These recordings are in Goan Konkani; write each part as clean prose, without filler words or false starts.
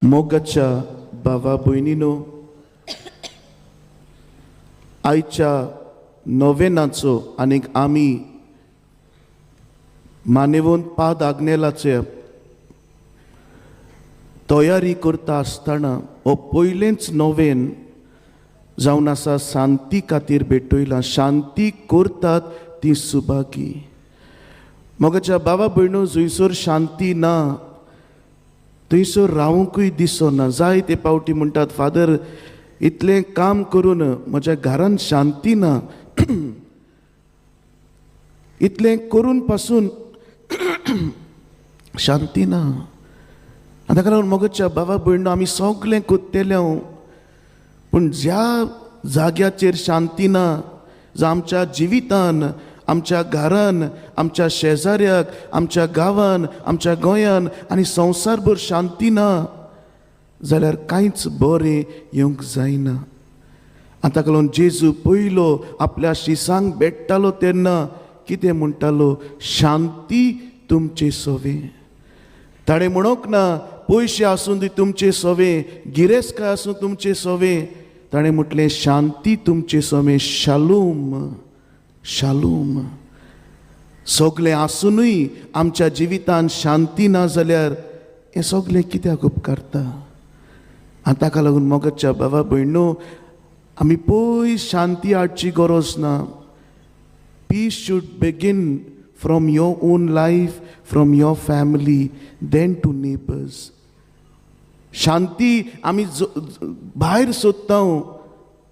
मोगाच्या भावा भयणीनो, आयच्या नोवेनाचो आनीक आमी मानेवंत पाद आग्नेलाचे तयारी करता आसतना हो पयलेंच नोवेन जावन आसा शांती खातीर भेटयला. शांती करतात ती सुभागी. मोगाच्या बाबा भयणो, जंयसर शांती ना थंयसर रावंकूय दिसना. जाय ते पावटी म्हणटात, फादर, इतलें काम करून म्हज्या घरान शांती ना, इतलें करून पासून शांती ना. आनी ताका लागून मोगाच्या बाबा भयणो, आमी सगळें कोत्तेले हांव, पूण ज्या जाग्याचेर शांती ना, जावं आमच्या जिवितान, आमच्या घरान, आमच्या शेजाऱ्याक, आमच्या गांवान, आमच्या गोंयान आनी संवसारभर शांती ना जाल्यार कांयच बरें येवंक जायना. आनी ताका लागून जेजू पयलो आपल्या शिसांक भेट्टालो तेन्ना कितें म्हणटालो? शांती तुमचे सोवे. ताणें म्हणूंक ना पयशे आसूं दी तुमचे सोवे, गिरेस्तकाय आसूं तुमचे सोवे. ताणें म्हटलें, शांती तुमचे सोवे. शालूम, शालूम. सगलें आसुनूय आमच्या जिवितान शांती ना जाल्यार हें सगलें कित्याक उपकारता? आनी ताका लागून मोगाच्या बाबा भयणो, आमी पयस शांती हाडची गरज ना. Peace should begin from your own life, from your family, then to neighbors. शांती आमी भायर सोदता,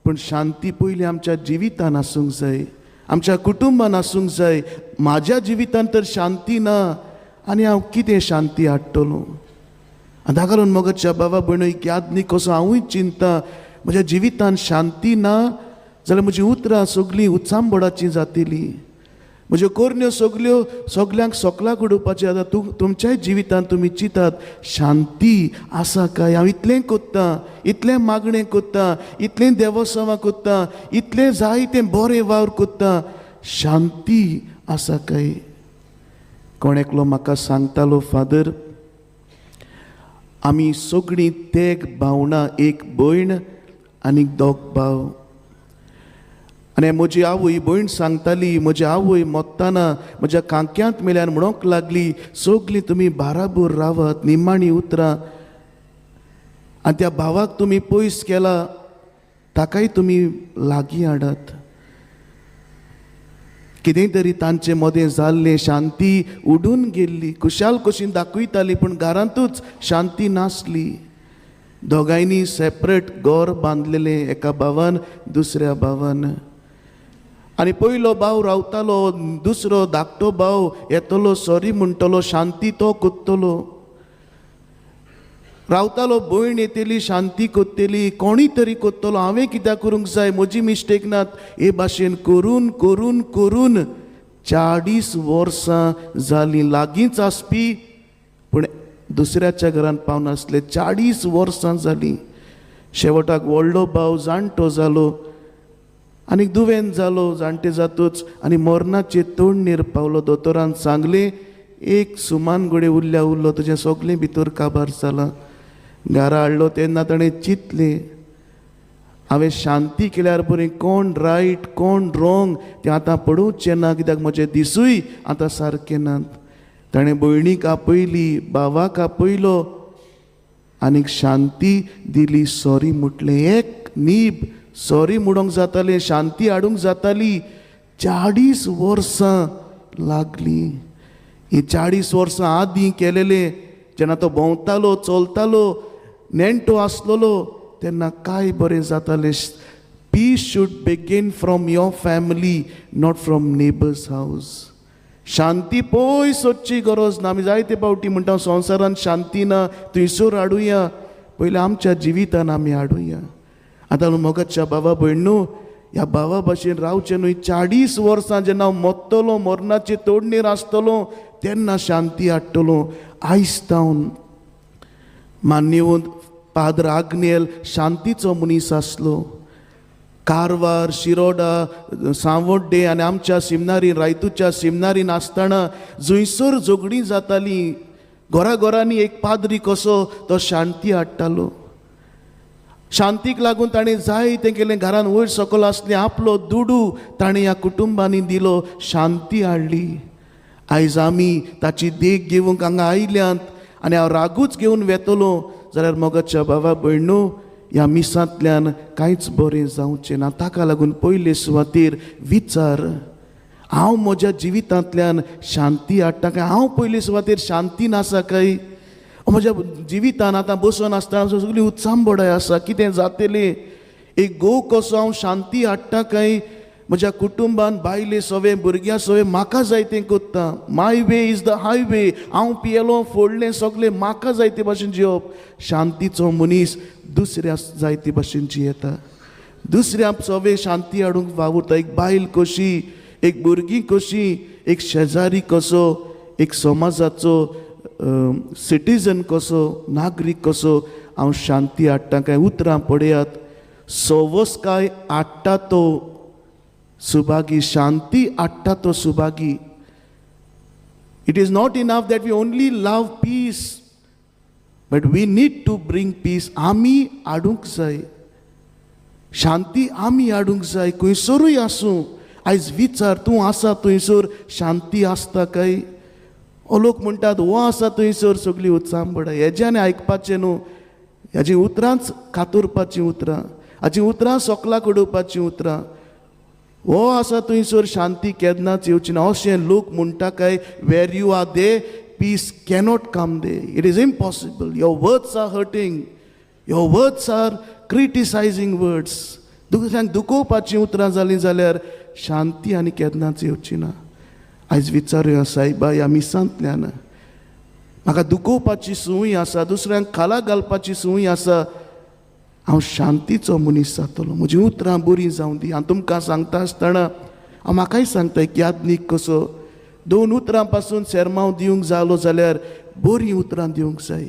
पूण शांती पयली आमच्या जिवितान आसूंक जाय, आमच्या कुटुंबान आसूंक जाय. म्हाज्या जिवितान तर शांती ना आनी हांव कितें शांती हाडटलो? आनी ताका लागून मोगाच्या बाबा भयणो, एक याद कसो हांवूय चिंता, म्हज्या जिवितान शांती ना जाल्यार म्हजी उतरां सगळीं उचांबळाचीं जातलीं, म्हज्यो करण्यो सगल्यो सगल्यांक सोकलाक उडोवपाचें. आतां तूं तुमच्याय जिवितान तुमी चिंतात, शांती आसा काय? हांव इतलें कोत्तां, इतलें मागणें कोत्तां, इतलें देवोत्सवां कोत्तां, इतलें जायतें बरें वावर कोत्तां, शांती आसा काय? कोण एकलो म्हाका सांगतालो, फादर, आमी सगळीं तेग भावणां, एक भयण आनी दोग भाव. आनी म्हजी आवय, भयण सांगताली, म्हजी आवय मोत्ताना म्हज्या खांक्यांत मेल्यान म्हणूंक लागली, सगळीं तुमी बाराबोर रावात. निमाणी उतरां. आनी त्या भावाक तुमी पयस केला, ताकाय तुमी लागीं हाडात. कितें तरी तांचे मदें जाल्लें, शांती उडून गेल्ली. खुशाल कशी दाखयताली, पूण घरांतूच शांती नासली. दोगांयनी सेपरेट घर बांदलेलें, एका भावान दुसऱ्या भावान. आनी पयलो भाव रावतालो, दुसरो धाकटो भाव येतलो, सॉरी म्हणटलो, शांती तो कोत्तलो. रावतालो, भयण येतली, शांती कोत्तली, कोणी तरी कोत्तलो, हांवें कित्याक करूंक जाय, म्हजी मिस्टेक नात. हे भाशेन करून करून करून 40 वर्सां जालीं. लागींच आसपी, पूण दुसऱ्याच्या घरांत पावनासले. 40 वर्सां जालीं. शेवटाक व्हडलो भाव जाणटो जालो आनी दुयेंत जालो. जाणटे जातूच आनी मरणाचे तोडणेर पावलो. दोतोरान सांगलें, एक सुमान घडये उरल्या उरलो, तुजें सगलें भितर काबार जालां. घरा हाडलो तेन्ना ताणें चिंतलें, हांवें शांती केल्यार बरें. कोण रायट कोण रोंग तें आतां पळोवचें ना, कित्याक म्हजे दिसूय आतां सारके नात. ताणें भयणीक आपयली, भावाक आपयलो आनीक शांती दिली. सॉरी म्हटलें. एक नीब सॉरी म्हणूंक जातालें, शांती हाडूंक जाताली. 40 वर्सां लागलीं. ही 40 वर्सां आदीं केलेलें, जेन्ना तो भोंवतालो, चलतालो, नेणटो आसलेलो तेन्ना काय बरें जातालें. Peace should begin from your family, not from neighbor's house. शांती पयस वचची गरज ना. आमी जायते फावटी म्हणटा, संवसारांत शांती ना, थंयसर हाडुया. पयलीं आमच्या जिवितान आमी हाडुया. आतां मोगाच्या बाबा भयणू, ह्या भावा भाशेन रावचें न्हय. 40 वर्सां जेन्ना हांव मोत्तलो, मरणाचे तोडणेर आसतलो तेन्ना शांती हाडटलो. आयज तावन मान्यवंत पाद्र आग्नेल शांतीचो मनीस आसलो. कारवार, शिरोडा, सांवड्डे आनी आमच्या सिमनारीन, रायतूच्या सिमनारीन आसतना जंयसर झगडीं जातालीं. घरा घरांनी एक पाद्री कसो तो शांती हाडटालो. शांतीक लागून ताणें जाय तें केलें. घरान वयर सकयल आसलें, आपलो दुडू ताणें ह्या कुटुंबांनी दिलो, शांती हाडली. आयज आमी ताची देख घेवंक हांगा आयल्यांत आनी हांव रागूच घेवन वेतलो जाल्यार मोगाच्या बाबा भयणू, ह्या मिसांतल्यान कांयच बरें जावचें ना. ताका लागून पयले सुवातेर विचार, हांव म्हज्या जिवितांतल्यान शांती हाडटा काय? हांव पयले सुवातेर शांतीन आसा काय? म्हज्या जिवितान आतां बसून आसतना सगळी उचांबडाय आसा, कितें जातलें? एक घोव कसो हांव शांती हाडटा काय? म्हज्या कुटुंबान बायले सवे भुरग्यां सवे म्हाका जाय तें कोत्ता. My way is the highway. हांव पियेलो फोडलें सगळें, म्हाका जाय ते भाशेन जियोवप. शांतीचो मनीस दुसऱ्या जाय ते भाशेन जियेता, दुसऱ्या सवे शांती हाडूंक वावुरता. एक बायल कशी, एक भुरगीं कशी, एक शेजारी कसो, एक समाजाचो सिटीजन कसो, नागरीक कसो हांव शांती हाडटा काय? उतरां पळयात, सवसकाय हाडटा तो सुभागी, शांती हाडटा तो Subhagi. It is not enough that we only love peace, but we need to bring peace. आमी हाडूंक जाय शांती, आमी हाडूंक जाय. खंयसरूय आसूं, आयज विचार, तूं आसा थंयसर शांती आसता काय? ओ लोक म्हणटात, हो आसा थंयसर सगळी उचांबडां. हेज्यान आयकपाचें न्हू, हेजी उतरांच कातुरपाचीं उतरां, हाचीं उतरां सोकलाक उडोवपाचीं उतरां. हो आसा थंयसर शांती केन्नाच येवची ना अशें लोक म्हणटा काय? Where you are they piece cannot come they. It is impossible. Your words are hurting, your words are criticising words. दुसऱ्यांक दुखोवपाचीं उतरां जालीं जाल्यार शांती आनी केन्नाच येवची ना. आयज विचारुया सायबा, ह्या मिसांतल्यान म्हाका दुखोवपाची संवय आसा, दुसऱ्यांक खाला घालपाची संवय आसा, हांव शांतीचो मनीस जातलो. म्हजीं उतरां बरीं जावं दी. हांव तुमकां सांगता आसतना हांव म्हाकाय सांगता, एक यादनीक कसो दोन उतरां पासून सेरमांव दिवंक जालो जाल्यार बरीं उतरां दिवंक जाय.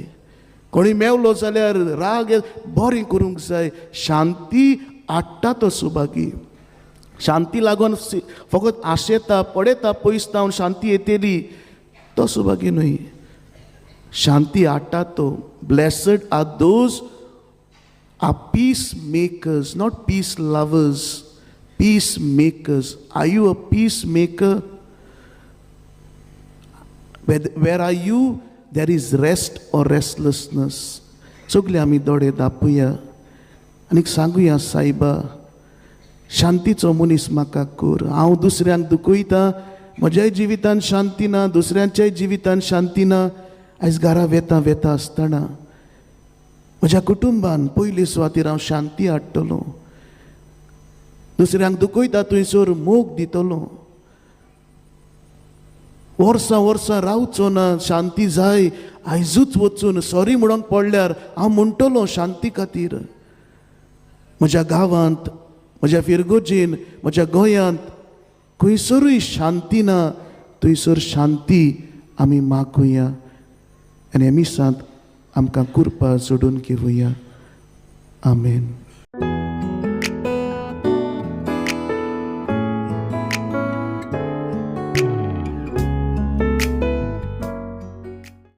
कोणी मेवलो जाल्यार राग बरें करूंक जाय. शांती हाडटा तो सुभागी. शांती लागून फकत आशेता पळयता पयस जावन शांती येतली तो सुभागी न्हय, शांती हाडटा तो. Blessed are those are peacemakers, not peace lovers, peacemakers. Are you a peacemaker? Where are you, there is rest or restlessness. सगळे आमी दोळे दापुया आनी सांगुया, सायबा, शांतीचो मनीस म्हाका कर. हांव दुसऱ्यांक दुखयता, म्हज्याय जिवितान शांती ना, दुसऱ्यांच्याय जिवितान शांती ना. आयज घरा वेता वेता आसतना म्हज्या कुटुंबान पयली सुवातेर हांव शांती हाडटलो, दुसऱ्यांक दुखयता थंयसर मोग दितलो. वर्सां वर्सां रावचो ना. शांती जाय. आयजूच वचून सॉरी म्हणूंक पडल्यार हांव म्हणटलो शांती खातीर. म्हज्या गांवांत, म्हज्या फिरगोजेन, म्हज्या गोंयांत खंयसरूय शांती ना, थंयसर शांती आमी मागुया आनी ह्या मिसांत आमकां कुरपा जोडून घेवया. आमेन.